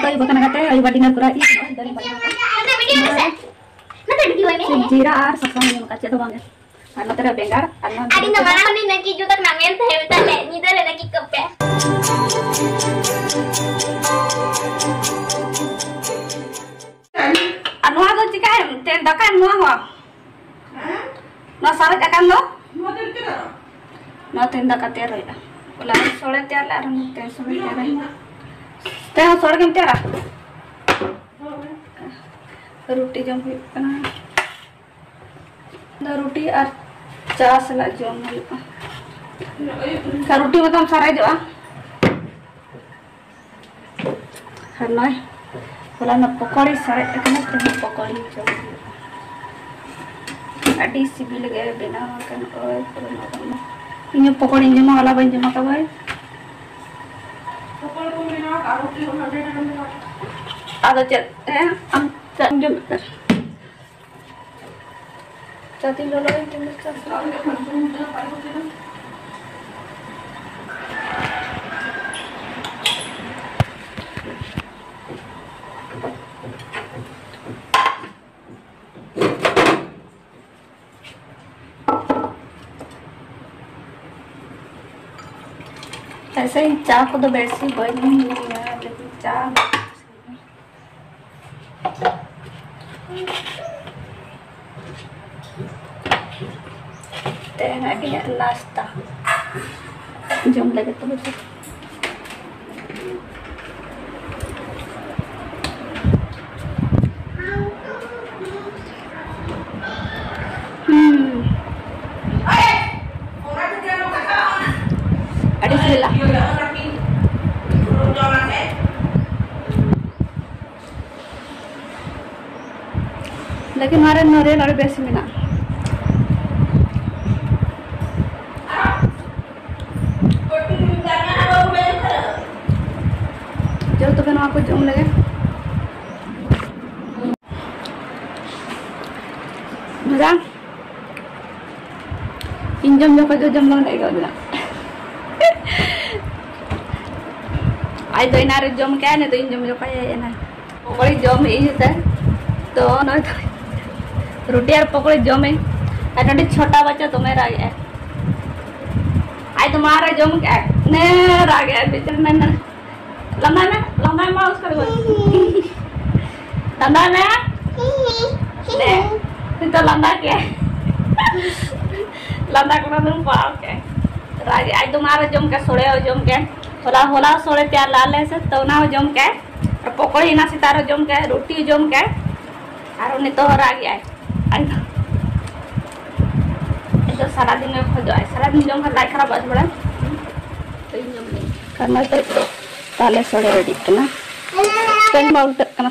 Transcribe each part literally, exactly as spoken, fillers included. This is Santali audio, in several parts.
ᱟᱹᱭᱩᱵ ᱟᱠᱟᱱᱟ ᱜᱟᱛᱮ, ᱟᱹᱭᱩᱵ ᱟᱹᱰᱤ ᱱᱟᱨ ᱠᱚᱨᱟ ᱤᱥᱤᱱ ᱫᱟᱲᱮ ᱵᱟᱹᱧ ᱮᱢ ᱟᱠᱟᱫ᱾ ᱱᱚᱛᱮ video ᱢᱮ ᱥᱮ᱾ ᱱᱚᱛᱮ video ᱢᱮ᱾ ᱡᱤᱨᱟ ᱟᱨ ᱥᱟᱥᱟᱝ ᱤᱧ ᱮᱢ ᱟᱠᱟᱫ, ᱪᱮᱫ ᱦᱚᱸ ᱵᱟᱝ᱾ ᱟᱨ ᱱᱚᱛᱮ ᱨᱮ ᱵᱮᱸᱜᱟᱲ ᱟᱨ ᱱᱚᱣᱟ ᱟᱹᱰᱤ ᱫᱚ ᱢᱟᱨᱟᱝ ᱱᱤᱱᱟᱹᱜ ᱜᱮ ᱡᱩᱛ ᱟᱠᱟᱱᱟ ᱢᱮᱱᱛᱮ ᱢᱮᱛᱟᱜ ᱢᱮ, ᱧᱤᱫᱟᱹ ᱨᱮ ᱞᱟᱹᱜᱤᱫ ᱠᱚᱯᱮ᱾ ᱟᱨ ᱱᱚᱣᱟ ᱫᱚ ᱪᱤᱠᱟᱹᱭᱮᱢ? ᱛᱮ ᱫᱟᱠᱟᱭ ᱱᱚᱣᱟ ᱦᱚᱸ᱾ ᱱᱚᱣᱟ ᱥᱟᱨᱮᱡ ᱟᱠᱟᱱ ᱫᱚ? ᱱᱚᱣᱟ ᱛᱮ ᱫᱟᱠᱟ ᱛᱮᱭᱟᱨ ᱦᱩᱭᱩᱜᱼᱟ᱾ ᱦᱚᱞᱟ ᱥᱚᱲᱮ ᱛᱮᱭᱟᱨ ᱞᱮ ᱟᱨ ᱱᱚᱛᱮ ᱥᱚᱲᱮ ᱛᱮᱭᱟᱨ ᱦᱩᱭᱩᱜᱼᱟ᱾ ᱛᱮᱦᱚᱸ ᱥᱚᱲᱮ ᱜᱮᱢ ᱛᱮᱭᱟᱨᱟ? ᱨᱩᱴᱤ ᱡᱚᱢ ᱦᱩᱭᱩᱜ ᱠᱟᱱᱟ᱾ ᱫᱚ ᱨᱩᱴᱤ ᱟᱨ ᱪᱟ ᱥᱟᱞᱟᱜ ᱡᱚᱢ ᱦᱩᱭᱩᱜᱼᱟ᱾ ᱟᱨ ᱨᱩᱴᱤ ᱢᱟᱛᱟᱢ ᱥᱟᱨᱮᱡᱚᱜᱼᱟ᱾ ᱟᱨ ᱱᱚᱜᱼᱚᱭ ᱦᱚᱞᱟᱱᱚᱜ ᱯᱚᱠᱚᱲᱤ ᱥᱟᱨᱮᱡ ᱟᱠᱟᱱᱟ, ᱛᱮᱦᱮᱧ ᱯᱚᱠᱚᱲᱤ ᱡᱚᱢ ᱦᱩᱭᱩᱜᱼᱟ᱾ ᱟᱹᱰᱤ ᱥᱤᱵᱤᱞ ᱜᱮ ᱵᱮᱱᱟᱣ ᱟᱠᱟᱱ᱾ ᱳᱭ ᱯᱩᱨᱟᱹ ᱱᱚᱨᱚᱢ᱾ ᱤᱧ ᱦᱚᱸ ᱯᱚᱠᱚᱲᱤᱧ ᱡᱚᱢᱟ, ᱦᱚᱞᱟ ᱵᱟᱹᱧ ᱡᱚᱢᱟ ᱛᱟᱵᱚᱭ᱾ ᱟᱫᱚ ᱪᱮᱫ ᱛᱮ ᱟᱢ ᱪᱮᱫ ᱮᱢ ᱡᱚᱢᱮᱫ ᱠᱟᱱᱟ? ᱪᱟ ᱛᱤᱧ ᱞᱚᱞᱚᱭᱮᱱ ᱛᱤᱧ ᱫᱚ ᱪᱟ ᱥᱟᱱᱟᱣ ᱦᱩᱭᱩᱜ ᱠᱟᱱᱟ᱾ ᱮᱥᱮ ᱤᱧ ᱪᱟ ᱠᱚᱫᱚ ᱵᱮᱥᱤ ᱵᱟᱹᱧ ᱧᱩᱭᱟ, ᱞᱮᱠᱤᱱ ᱪᱟ ᱛᱮᱦᱮᱧᱟᱜ ᱤᱧᱟᱹᱜ ᱱᱟᱥᱛᱟ ᱡᱚᱢ ᱞᱟᱹᱜᱤᱫ ᱛᱚᱵᱮ ᱛᱚ᱾ ᱦᱩᱸ᱾ ᱟᱹᱰᱤ ᱥᱤᱵᱤᱞᱟ᱾ ᱞᱮᱠᱤᱱ ᱱᱚᱣᱟ ᱨᱮ ᱱᱟᱨᱤᱭᱮᱞ ᱟᱹᱰᱤ ᱵᱮᱥ ᱢᱮᱱᱟᱜᱼᱟ᱾ ᱪᱚᱞ ᱛᱚᱵᱮ ᱱᱚᱣᱟ ᱠᱚ ᱡᱚᱢ ᱞᱮᱜᱮ᱾ ᱢᱚᱡᱟ? ᱤᱧ ᱡᱚᱢ ᱡᱚᱠᱷᱚᱡ ᱫᱚ ᱡᱚᱢ ᱵᱟᱝ ᱟᱹᱭᱠᱟᱹᱣ ᱞᱮᱱᱟ᱾ ᱟᱡ ᱫᱚ ᱮᱱᱟᱱ ᱨᱮ ᱡᱚᱢ ᱠᱮᱜᱼᱟᱭ, ᱱᱤᱛᱚᱜ ᱤᱧ ᱡᱚᱢ ᱦᱚᱪᱚ ᱠᱟᱭᱟ ᱮᱱᱟᱱ᱾ ᱯᱚᱠᱚᱲᱤ ᱡᱚᱢ ᱤᱧ ᱛᱮ᱾ ᱛᱚ ᱱᱚᱜᱼᱚᱭ ᱛᱚ ᱨᱩᱴᱤ ᱟᱨ ᱯᱚᱠᱚᱲᱤ ᱡᱚᱢ ᱤᱧ᱾ ᱟᱨ ᱱᱚᱰᱮ ᱪᱷᱳᱴᱟ ᱵᱟᱪᱪᱟ ᱫᱚᱢᱮ ᱨᱟᱜ ᱮᱜᱼᱟᱭ᱾ ᱟᱡ ᱫᱚ ᱢᱟᱲᱟᱝ ᱨᱮ ᱡᱚᱢ ᱠᱮᱜᱼᱟᱭ᱾ ᱱᱮ ᱨᱟᱜ ᱮᱜᱼᱟᱭ, ᱵᱤᱪᱟᱹᱨ ᱢᱮ ᱱᱮ᱾ ᱞᱟᱸᱫᱟᱭ ᱢᱮ, ᱞᱟᱸᱫᱟᱭ ᱢᱮ, ᱩᱥᱠᱟᱨ ᱵᱟᱫ᱾ ᱞᱟᱸᱫᱟᱭ ᱢᱮ᱾ ᱱᱮ, ᱱᱤᱛᱚᱜ ᱞᱟᱸᱫᱟ ᱠᱮᱜᱼᱟᱭ᱾ ᱞᱟᱸᱫᱟ ᱠᱚ ᱫᱩᱲᱩᱵ ᱠᱚᱜᱼᱟ, ᱳᱠᱮ᱾ ᱨᱟᱜ ᱮᱜᱼᱟᱭ, ᱟᱡ ᱫᱚ ᱢᱟᱲᱟᱝ ᱨᱮ ᱡᱚᱢ ᱠᱮᱜᱼᱟᱭ, ᱥᱚᱲᱮ ᱦᱚᱸ ᱡᱚᱢ ᱠᱮᱜᱼᱟᱭ᱾ ᱦᱚᱞᱟ, ᱦᱚᱞᱟ ᱥᱚᱲᱮ ᱛᱮᱭᱟᱨ ᱞᱮᱜᱼᱟ ᱞᱮ ᱥᱮ, ᱛᱚ ᱚᱱᱟ ᱦᱚᱸ ᱡᱚᱢ ᱠᱮᱜᱼᱟᱭ᱾ ᱟᱨ ᱯᱚᱠᱚᱲᱤ ᱮᱱᱟ ᱥᱮᱛᱟᱜ ᱨᱮ ᱡᱚᱢ ᱠᱮᱜᱼᱟᱭ, ᱨᱩᱴᱤ ᱡᱚᱢ ᱠᱮᱜᱼᱟᱭ, ᱟᱨ ᱱᱤᱛᱚᱜ ᱦᱚᱸ ᱨᱟᱜ ᱮᱜᱼᱟᱭ᱾ ᱟᱡ ᱫᱚ, ᱟᱡ ᱫᱚ ᱥᱟᱨᱟᱫᱤᱱ ᱜᱮ ᱠᱷᱚᱡᱚᱜᱼᱟᱭ, ᱥᱟᱨᱟᱫᱤᱱ ᱡᱚᱢ ᱠᱷᱟᱱ ᱞᱟᱡ ᱠᱷᱟᱨᱟᱯᱚᱜᱼᱟ ᱥᱮ ᱵᱟᱲᱟᱭ? ᱛᱚ ᱤᱧ ᱡᱚᱢ ᱞᱮᱜᱼᱟᱹᱧ᱾ ᱟᱨ ᱱᱚᱛᱮ ᱛᱟᱞᱮ ᱥᱚᱲᱮ ᱨᱮᱰᱤᱜ ᱠᱟᱱᱟ᱾ ᱛᱮᱦᱮᱧ ᱢᱟ ᱩᱞᱴᱟᱹᱜ ᱠᱟᱱᱟ,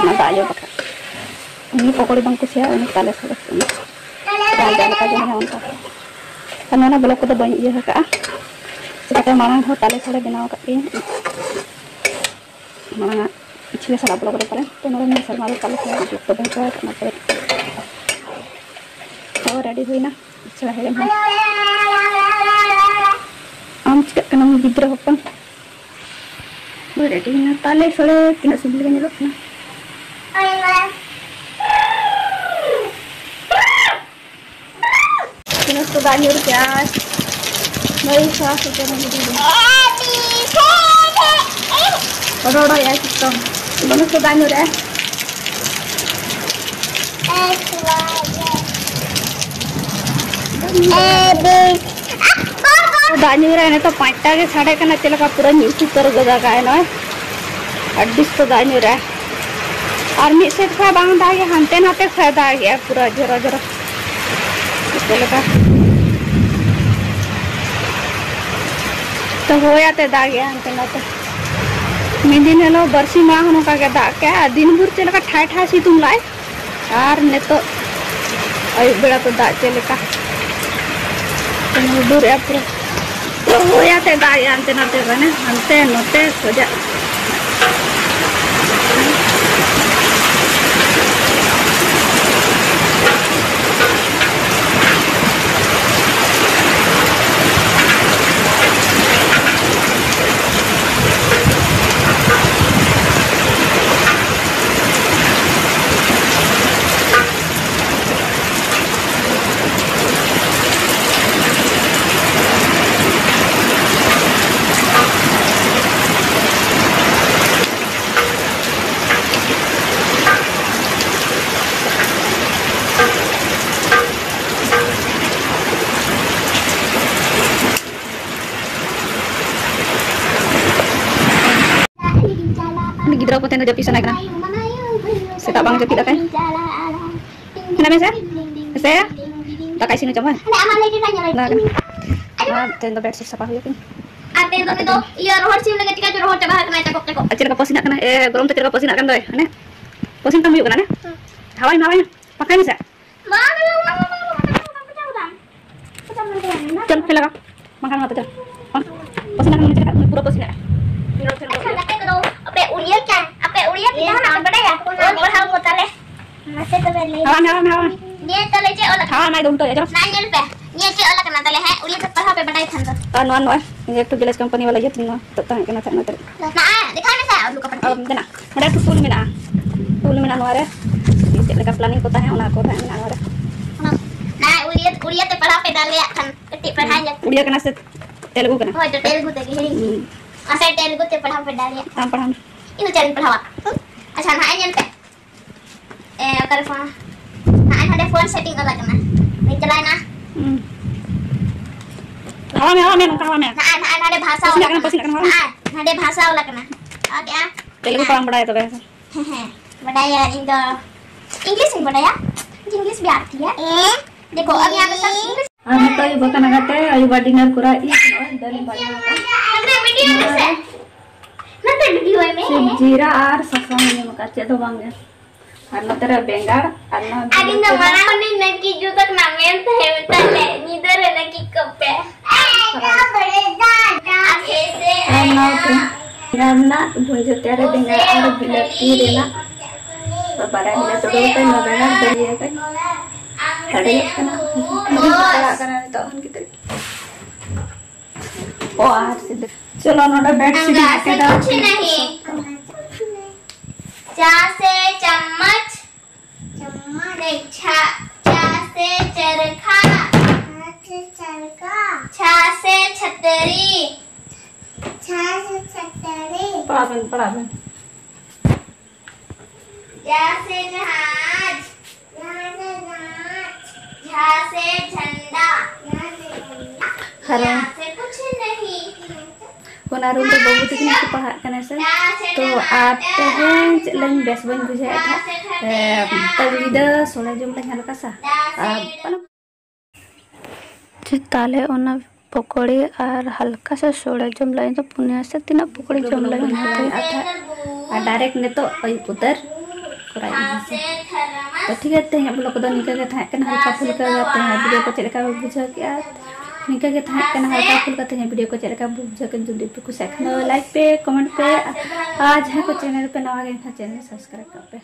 ᱚᱱᱟ ᱫᱟᱜ ᱡᱚ ᱵᱟᱠᱷᱨᱟ᱾ ᱩᱱᱤ ᱯᱚᱠᱚᱲᱤ ᱵᱟᱝ ᱠᱩᱥᱤᱭᱟᱜᱼᱟ, ᱩᱱᱤ ᱛᱟᱞᱮ ᱥᱚᱲᱮ ᱠᱚ ᱮᱢᱟ᱾ ᱡᱟᱦᱟᱸ ᱡᱟᱦᱟᱸ ᱞᱮᱠᱟ ᱡᱚᱢ ᱢᱮ ᱚᱱᱠᱟ᱾ ᱟᱨ ᱱᱚᱣᱟ ᱵᱞᱚᱜ ᱠᱚᱫᱚ ᱵᱟᱹᱧ ᱤᱭᱟᱹ ᱟᱠᱟᱫᱼᱟ, ᱪᱤᱠᱟᱹᱛᱮ ᱢᱟᱲᱟᱝ ᱦᱚᱸ ᱛᱟᱞᱮ ᱥᱚᱲᱮ ᱵᱮᱱᱟᱣ ᱟᱠᱟᱫ ᱜᱤᱭᱟᱹᱧ᱾ ᱢᱟᱲᱟᱝ ᱟᱜ ᱯᱤᱪᱷᱞᱮ ᱥᱟᱞᱟ ᱵᱞᱚᱜ ᱨᱮ ᱯᱟᱞᱮ᱾ ᱛᱚ ᱱᱚᱰᱮ ᱱᱤᱭᱟᱹ ᱥᱮᱨᱢᱟ ᱫᱚ ᱛᱟᱞᱮ ᱥᱚᱲᱮ ᱵᱞᱚᱜ ᱫᱚ ᱵᱟᱹᱧ ᱠᱚᱨᱟᱣ ᱟᱠᱟᱫ, ᱚᱱᱟ ᱯᱚᱨᱮ᱾ ᱛᱚ ᱨᱮᱰᱤ ᱦᱩᱭᱱᱟ ᱯᱤᱪᱷᱞᱟ ᱦᱮᱲᱮᱢ ᱦᱚᱸ᱾ ᱟᱢ ᱪᱤᱠᱟᱹᱜ ᱠᱟᱱᱟᱢ ᱜᱤᱫᱽᱨᱟᱹ ᱦᱚᱯᱚᱱ? ᱦᱳᱭ, ᱨᱮᱰᱤᱭᱮᱱᱟ ᱛᱟᱞᱮ ᱥᱚᱲᱮ, ᱛᱤᱱᱟᱹᱜ ᱥᱤᱵᱤᱞ ᱜᱮ ᱧᱮᱞᱚᱜ ᱠᱟᱱᱟ᱾ ᱛᱤᱱᱟᱹᱜ ᱥᱚ ᱫᱟᱜ ᱧᱩᱨ ᱠᱮᱜᱼᱟᱭ᱾ ᱱᱩᱭ ᱥᱚᱣᱟ ᱥᱚᱛᱚᱨ ᱦᱚᱸ ᱡᱩᱫᱤ ᱨᱚᱲ ᱨᱚᱲ ᱮᱜᱼᱟᱭ ᱥᱤᱛᱩᱝ᱾ ᱫᱚᱢᱮ ᱥᱚ ᱫᱟᱜ ᱧᱩᱨ ᱮᱜᱼᱟᱭ᱾ ᱫᱟᱜ ᱧᱩᱨᱟᱭ ᱱᱤᱛᱚᱜ ᱯᱟᱸᱪᱴᱟ ᱜᱮ ᱥᱟᱰᱮ ᱠᱟᱱᱟ, ᱪᱮᱫ ᱞᱮᱠᱟ ᱯᱩᱨᱟᱹ ᱧᱩᱛ ᱩᱛᱟᱹᱨ ᱜᱚᱫ ᱟᱠᱟᱫᱟᱭ ᱱᱚᱜᱼᱚᱭ᱾ ᱟᱹᱰᱤ ᱥᱚᱠᱛᱚ ᱫᱟᱜ ᱧᱩᱨᱟᱭ᱾ ᱟᱨ ᱢᱤᱫ ᱥᱮᱫ ᱠᱷᱚᱱ ᱵᱟᱝ ᱫᱟᱜᱮᱜᱼᱟ, ᱦᱟᱱᱛᱮ ᱱᱟᱛᱮ ᱠᱷᱚᱱ ᱫᱟᱜᱮᱜᱼᱟ ᱯᱩᱨᱟᱹ ᱡᱷᱚᱨᱚ ᱡᱷᱚᱨᱚ᱾ ᱪᱮᱫ ᱞᱮᱠᱟ ᱛᱚ ᱦᱚᱭ ᱟᱛᱮ ᱫᱟᱜᱮᱜᱼᱟ ᱦᱟᱱᱛᱮ ᱱᱟᱛᱮ᱾ ᱢᱤᱫ ᱫᱤᱱ ᱦᱤᱞᱳᱜ ᱵᱟᱨᱥᱤᱧ ᱢᱟᱲᱟᱝ ᱦᱚᱸ ᱱᱚᱝᱠᱟ ᱜᱮ ᱫᱟᱜ ᱠᱮᱜᱼᱟ, ᱟᱨ ᱫᱤᱱ ᱵᱷᱳᱨ ᱪᱮᱫ ᱞᱮᱠᱟ ᱴᱷᱟᱭ ᱴᱷᱟᱭ ᱥᱤᱛᱩᱝ ᱞᱟᱭ᱾ ᱟᱨ ᱱᱤᱛᱚᱜ ᱟᱹᱭᱩᱵ ᱵᱮᱲᱟ ᱫᱚ ᱫᱟᱜ ᱪᱮᱫ ᱞᱮᱠᱟ ᱦᱩᱰᱩᱨᱮᱜᱼᱟ ᱯᱩᱨᱟᱹ᱾ ᱦᱚᱭ ᱟᱛᱮ ᱫᱟᱜ ᱮᱜᱼᱟ ᱦᱟᱱᱛᱮ ᱱᱟᱛᱮ, ᱢᱟᱱᱮ ᱦᱟᱱᱛᱮ ᱱᱚᱛᱮ ᱥᱚᱡᱟᱜ᱾ ᱜᱤᱫᱽᱨᱟᱹ ᱠᱚ ᱛᱮᱦᱮᱧ ᱫᱚ ᱡᱟᱹᱯᱤᱫ ᱥᱟᱱᱟᱭᱮ ᱠᱟᱱᱟ᱾ ᱥᱮᱛᱟᱜ ᱵᱟᱝ ᱡᱟᱹᱯᱤᱫ ᱟᱠᱟᱫ᱾ ᱦᱮᱱᱟᱜ ᱢᱮ ᱥᱮ? ᱥᱮ? ᱫᱟᱠᱟ ᱤᱥᱤᱱ ᱦᱚᱪᱚ ᱢᱮ᱾ ᱞᱟᱜᱟ ᱠᱟᱱᱟ᱾ ᱟᱨ ᱛᱮᱦᱮᱧ ᱫᱚ bedsheet ᱥᱟᱯᱷᱟ ᱦᱩᱭᱩᱜ ᱠᱟᱱᱟ᱾ ᱟᱨ ᱛᱮᱦᱮᱧ ᱫᱚ ᱩᱱᱤ ᱫᱚ ᱤᱭᱟᱹ ᱨᱚᱦᱚᱲ ᱥᱤᱢ ᱞᱟᱹᱜᱤᱫ ᱪᱤᱠᱟ ᱪᱚ ᱨᱚᱦᱚᱲ ᱪᱟᱵᱟ ᱟᱠᱟᱱᱟᱭ, ᱪᱟᱠᱚᱵ ᱪᱟᱠᱚᱵ᱾ ᱟᱨ ᱪᱮᱫ ᱞᱮᱠᱟ ᱯᱚᱥᱤᱱᱟᱜ ᱠᱟᱱᱟ? ᱮ, ᱜᱚᱨᱚᱢ ᱛᱮ ᱪᱮᱫ ᱞᱮᱠᱟ ᱯᱚᱥᱤᱱᱟᱜ ᱠᱟᱱ ᱫᱚᱭ? ᱦᱟᱱᱮ ᱯᱚᱥᱤᱱ ᱛᱟᱢ ᱦᱩᱭᱩᱜ ᱠᱟᱱᱟ, ᱦᱟᱱᱮ? ᱦᱟᱣᱟᱭ ᱢᱮ, ᱦᱟᱣᱟᱭ ᱢᱮ᱾ ᱯᱟᱠᱟᱭ ᱢᱮ ᱥᱮ? ᱵᱟᱝ, ᱵᱟᱝ, ᱵᱟᱝ᱾ ᱪᱚᱞ, ᱯᱮ ᱞᱟᱜᱟᱣ᱾ ᱵᱟᱝᱠᱷᱟᱱ ᱚᱱᱟᱛᱮ ᱪᱚᱞ᱾ ᱵᱟᱝ᱾ ᱯᱚᱥᱤᱱᱟᱜ ᱠᱟᱱᱟ, ᱪᱮᱫ ᱞᱮᱠᱟ? ᱯᱩᱨᱟᱹ ᱯᱚᱥᱤᱱᱟᱜ᱾ ᱟᱪᱪᱷᱟ, ᱜᱟᱛᱮ ᱠᱚᱫᱚ ᱟᱯᱮ ᱩᱲᱤᱭᱟ ᱠᱟ-, ᱟᱯᱮ ᱩᱲᱤᱭᱟ ᱛᱮ ᱡᱟᱦᱟᱱᱟᱜ ᱯᱮ ᱵᱟᱰᱟᱭᱟ? ᱚᱞ ᱯᱟᱲᱦᱟᱣ ᱠᱚ ᱛᱟᱞᱮ᱾ ᱢᱟᱥᱮ ᱛᱚᱵᱮ ᱞᱟᱹᱭ ᱦᱟᱣᱟ ᱢᱮ, ᱦᱟᱣᱟ ᱢᱮ, ᱦᱟᱣᱟ ᱢᱮ᱾ ᱱᱤᱭᱟᱹ ᱛᱟᱞᱮ ᱪᱮᱫ ᱚᱞ ᱟᱠᱟᱱᱟ? ᱦᱟᱣᱟ ᱢᱮ, ᱫᱩᱢ ᱛᱚ, ᱟᱸᱡᱚᱢ᱾ ᱱᱟ ᱧᱮᱞ ᱯᱮ᱾ ᱱᱤᱭᱟᱹ ᱪᱮᱫ ᱚᱞ ᱟᱠᱟᱱᱟ ᱛᱟᱞᱮ, ᱦᱮᱸ? ᱩᱲᱤᱭᱟ ᱛᱮ ᱯᱟᱲᱦᱟᱣ ᱯᱮ ᱵᱟᱰᱟᱭ ᱠᱷᱟᱱ ᱫᱚ᱾ ᱟᱨ ᱱᱚᱣᱟ ᱱᱚᱜᱼᱚᱭ, ᱱᱤᱭᱟᱹ ᱮᱠᱴᱩ ᱜᱮᱞᱮᱡᱽ ᱠᱚᱢᱯᱟᱱᱤ ᱵᱟᱞᱟ ᱤᱭᱟᱹ ᱛᱤᱧ ᱱᱚᱣᱟ ᱱᱤᱛᱚᱜ ᱛᱟᱦᱮᱸ ᱠᱟᱱᱟ, ᱛᱟᱦᱮᱸ ᱠᱟᱱᱟ᱾ ᱱᱟ, ᱫᱮᱠᱷᱟᱣ ᱢᱮᱥᱮ, ᱩᱞᱩ ᱠᱟᱯᱟᱴ᱾ ᱟᱨ ᱢᱮᱱᱟᱜ, ᱱᱚᱸᱰᱮ ᱮᱠᱴᱩ ᱴᱩᱞ ᱢᱮᱱᱟᱜᱼᱟ᱾ ᱴᱩᱞ ᱢᱮᱱᱟᱜᱼᱟ ᱱᱚᱣᱟ ᱨᱮ᱾ ᱪᱮᱫ ᱞᱮᱠᱟ ᱯᱞᱟᱱᱤᱝ ᱠᱚ ᱛᱟᱦᱮᱸ, ᱚᱱᱟ ᱠᱚ ᱛᱟᱦᱮᱸ ᱢᱮᱱᱟᱜᱼᱟ ᱱᱚᱣᱟ ᱨᱮ᱾ ᱚᱱᱟ, ᱱᱟ, ᱩᱲᱤᱭᱟ, ᱩᱲᱤᱭᱟ ᱛᱮ ᱯᱟᱲᱦᱟᱣ ᱯᱮ ᱫᱟᱲᱮᱭᱟᱜ ᱠᱷᱟᱱ, ᱠᱟᱹᱴᱤᱡ ᱯᱟᱲᱦᱟᱣ ᱧᱚᱜ᱾ ᱩᱲᱤᱭᱟ ᱠᱟᱱᱟ ᱥᱮ ᱛᱮᱞᱮᱜᱩ ᱠᱟᱱᱟ? ᱦᱳᱭ, ᱛᱚ ᱛᱮᱞᱮᱜᱩ ᱛᱮᱜᱮ ᱦᱤᱲᱤᱧ᱾ ᱦᱩᱸ᱾ ᱟᱪᱪᱷᱟ, ᱛᱮᱞᱮᱜᱩ ᱛᱮ ᱯᱟᱲᱦᱟᱣ ᱯᱮ ᱫᱟᱲᱮᱭᱟᱜ ᱠᱷᱟᱱ᱾ ᱟᱢ ᱯᱟᱲᱦᱟᱣ ᱢᱮ᱾ ᱤᱧ ᱫᱚ ᱪᱮᱫ ᱤᱧ ᱯᱟᱲᱦᱟᱣᱟ? ᱟᱪᱪᱷᱟ, ᱱᱟᱦᱟᱜ ᱧᱮᱞ ᱯᱮ᱾ ᱮ, ᱚᱠᱟᱨᱮ ᱯᱷᱳᱱ? ᱱᱚᱜᱼᱚᱭ ᱱᱚᱰᱮ ᱯᱷᱳᱱ ᱥᱮᱴᱤᱝ ᱚᱞ ᱟᱠᱟᱱᱟ᱾ ᱱᱤᱧ ᱪᱟᱞᱟᱣᱮᱱᱟ᱾ ᱦᱩᱸ᱾ ᱦᱟᱣᱟ ᱢᱮ, ᱦᱟᱣᱟ ᱢᱮ, ᱱᱚᱝᱠᱟ ᱦᱟᱣᱟ ᱢᱮ᱾ ᱱᱚᱜᱼᱚᱭ, ᱱᱚᱜᱼᱚᱭ ᱱᱚᱰᱮ ᱵᱷᱟᱥᱟ ᱚᱞ ᱯᱟᱹᱥᱤᱱᱟᱜ ᱠᱟᱱᱟ, ᱟᱠᱟᱱᱟ᱾ ᱯᱟᱹᱥᱤᱱᱟᱜ ᱠᱟᱱᱟ, ᱦᱟᱣᱟ ᱢᱮ᱾ ᱱᱚᱜᱼᱚᱭ ᱱᱚᱰᱮ ᱵᱷᱟᱥᱟ ᱚᱞ ᱟᱠᱟᱱᱟ᱾ ᱚᱞ ᱠᱮᱜᱼᱟ᱾ ᱛᱮᱞᱮᱜᱩ ᱠᱚ ᱵᱟᱢ ᱵᱟᱲᱟᱭᱟ ᱛᱚᱵᱮ? ᱦᱮᱸ, ᱦᱮᱸ, ᱵᱟᱰᱟᱭᱟ ᱤᱧ ᱫᱚ᱾ English ᱤᱧ ᱵᱟᱰᱟᱭᱟ᱾ English ᱵᱟᱰᱟᱭᱟ᱾ ᱫᱮᱠᱷᱚ, ᱟᱵ ᱭᱟᱦᱟᱸ ᱯᱮ ᱥᱟᱵ English ᱟᱨ ᱱᱤᱛᱚᱜ ᱟᱹᱭᱩᱵ ᱟᱠᱟᱱᱟ ᱜᱟᱛᱮ, ᱟᱹᱭᱩᱵ ᱟᱜ dinner ᱠᱚᱨᱟᱣ ᱤᱧ ᱱᱚᱜᱼᱚᱭ ᱫᱟᱹᱞ ᱤᱧ ᱵᱷᱟᱡᱟ ᱟᱠᱟᱫᱟ᱾ ᱱᱚᱛᱮ video ᱢᱮᱥᱮ᱾ ᱱᱚᱛᱮ video ᱢᱮ᱾ ᱥᱤᱵ ᱡᱤᱨᱟ ᱟᱨ ᱥᱟᱥᱟᱝ ᱤᱧ ᱮᱢ ᱟᱠᱟᱫᱟ, ᱪᱮᱫ ᱦᱚᱸ ᱵᱟᱝ ᱜᱮ᱾ ᱟᱨ ᱱᱚᱛᱮ ᱨᱮ ᱵᱮᱸᱜᱟᱲ ᱟᱨ ᱱᱚᱣᱟ ᱟᱹᱞᱤᱧ ᱫᱚ ᱵᱤᱞᱟᱹᱛᱤ ᱫᱚ ᱢᱟᱲᱟᱝ ᱠᱷᱚᱱ ᱱᱟᱹᱠᱤ ᱡᱩᱛ ᱟᱠᱟᱱᱟ ᱢᱮᱱ ᱛᱟᱦᱮᱸ ᱢᱮᱛᱟᱞᱮ ᱧᱤᱫᱟᱹ ᱨᱮ ᱱᱟᱹᱠᱤ ᱠᱚᱯᱮ᱾ ᱟᱨ ᱱᱚᱣᱟ ᱠᱚ ᱵᱮᱸᱜᱟᱲ ᱨᱮᱱᱟᱜ ᱵᱷᱩᱸᱡᱟᱹ ᱛᱮᱭᱟᱨ ᱨᱮ ᱵᱮᱸᱜᱟᱲ ᱟᱨ ᱵᱤᱞᱟᱹᱛᱤ ᱨᱮᱱᱟᱜ ᱵᱟᱵᱟᱨᱮ ᱵᱤᱞᱟᱹᱛᱤ ᱫᱚ ᱱᱚᱣᱟ ᱵᱮᱸᱜᱟᱲ ᱫᱚ ᱤᱭᱟᱹ ᱠᱟᱹᱡ ᱦᱮᱰᱮᱡᱚᱜ ᱠᱟᱱᱟ᱾ ᱢᱟᱹᱨᱤᱪ ᱯᱟᱲᱟᱜ ᱠᱟᱱᱟ ᱱᱤᱛᱚᱜ ᱦᱚᱸ ᱜᱤᱫᱽᱨᱟᱹ᱾ ᱚ, ᱟᱨ ᱥᱤᱫᱷᱟᱹ᱾ ᱪᱚᱞᱚ, ᱱᱚᱰᱮ bed sheet ᱟᱢᱫᱟ ᱥᱮ ᱠᱩᱪᱷ ᱱᱟᱦᱤ᱾ ᱪᱟ ᱥᱮ ᱪᱟᱢᱢᱟᱪ᱾ ᱪᱟᱢᱢᱟᱪ᱾ ᱱᱤ, ᱪᱷᱟ, ᱪᱟ ᱥᱮ ᱪᱟᱨᱠᱷᱟ᱾ ᱪᱟ ᱥᱮ ᱪᱟᱨᱠᱷᱟ᱾ ᱪᱷᱟ ᱥᱮ ᱪᱷᱟᱛᱨᱤ᱾ ᱪᱷᱟ ᱥᱮ ᱪᱷᱟᱛᱨᱤ᱾ ᱯᱟᱲᱦᱟᱜ ᱵᱮᱱ, ᱯᱟᱲᱦᱟᱜ ᱵᱮᱱ᱾ ᱡᱟ ᱥᱮ ᱡᱟᱦᱟᱡᱽ᱾ ᱡᱟ ᱥᱮ ᱡᱟᱦᱟᱡᱽ᱾ ᱡᱷᱟ ᱥᱮ ᱡᱷᱟᱱᱰᱟ᱾ ᱡᱷᱟ ᱥᱮ ᱡᱷᱟᱱᱰᱟ᱾ ᱦᱮᱞᱳ᱾ ᱭᱟ ᱥᱮ ᱠᱩᱪᱷ ᱱᱟᱦᱤ᱾ ᱚᱱᱟ ᱨᱩᱢ ᱨᱮ ᱵᱟᱹᱵᱩ ᱛᱟᱹᱠᱤᱱ ᱠᱚ ᱯᱟᱲᱦᱟᱜ ᱠᱟᱱᱟ ᱥᱮ᱾ ᱛᱚ ᱟᱨ ᱛᱮᱦᱮᱧ ᱪᱮᱫ ᱞᱟᱹᱭ ᱵᱮᱥ ᱵᱟᱹᱧ ᱵᱩᱡᱷᱟᱹᱣᱮᱫ ᱛᱟᱦᱮᱸᱫ᱾ ᱛᱚ ᱧᱤᱫᱟᱹ ᱥᱚᱲᱮ ᱡᱚᱢ ᱞᱟᱹᱧ ᱦᱟᱞᱠᱟ ᱥᱟ᱾ ᱟᱨ ᱛᱟᱦᱞᱮ ᱚᱱᱟ ᱯᱚᱠᱚᱲᱤ ᱟᱨ ᱦᱟᱞᱠᱟ ᱥᱟ ᱥᱚᱲᱮ ᱡᱚᱢ ᱞᱟᱹᱜᱤᱫ ᱫᱚ ᱯᱩᱱᱭᱟ ᱥᱮ ᱛᱤᱱᱟᱹᱜ ᱯᱚᱠᱚᱲᱤ ᱡᱚᱢ ᱞᱟᱹᱜᱤᱫ ᱦᱟᱛᱟᱣ᱾ ᱟᱨ direct ᱱᱤᱛᱚᱜ ᱟᱹᱭᱩᱵ ᱩᱛᱟᱹᱨ ᱠᱚᱨᱟᱣ ᱤᱧ ᱦᱮᱸ ᱥᱮ᱾ ᱛᱚ ᱴᱷᱤᱠ ᱜᱮᱭᱟ, ᱛᱮᱦᱮᱧᱟᱜ vlog ᱠᱚᱫᱚ ᱱᱤᱝᱠᱟᱹ ᱜᱮ ᱛᱟᱦᱮᱸ ᱠᱟᱱᱟ, ᱦᱟᱞᱠᱟ ᱯᱷᱩᱞᱠᱟ ᱜᱮ᱾ ᱛᱮᱦᱮᱧᱟᱜ video ᱠᱚ ᱪᱮᱫ ᱞᱮᱠᱟ ᱯᱮ ᱵᱩᱡᱷᱟᱹᱣ ᱠᱮᱜᱼᱟ? ᱱᱤᱝᱠᱟᱹ ᱜᱮ ᱛᱟᱦᱮᱸ ᱠᱟᱱᱟ, ᱦᱟᱞᱠᱟ ᱯᱷᱩᱞᱠᱟ᱾ ᱛᱮᱦᱮᱧᱟᱜ video ᱠᱚ ᱪᱮᱫ ᱞᱮᱠᱟ ᱯᱮ ᱵᱩᱡᱷᱟᱹᱣ ᱠᱮᱫᱟ? ᱡᱩᱫᱤ ᱯᱮ ᱠᱩᱥᱤᱭᱟᱜ ᱠᱷᱟᱱ ᱫᱚ like ᱯᱮ, comment ᱯᱮ, ᱟᱨ ᱡᱟᱦᱟᱸᱭ ᱠᱚ channel ᱨᱮᱯᱮ ᱱᱟᱣᱟ ᱜᱮ ᱮᱱᱠᱷᱟᱱ channel subscribe ᱠᱟᱜ ᱯᱮ᱾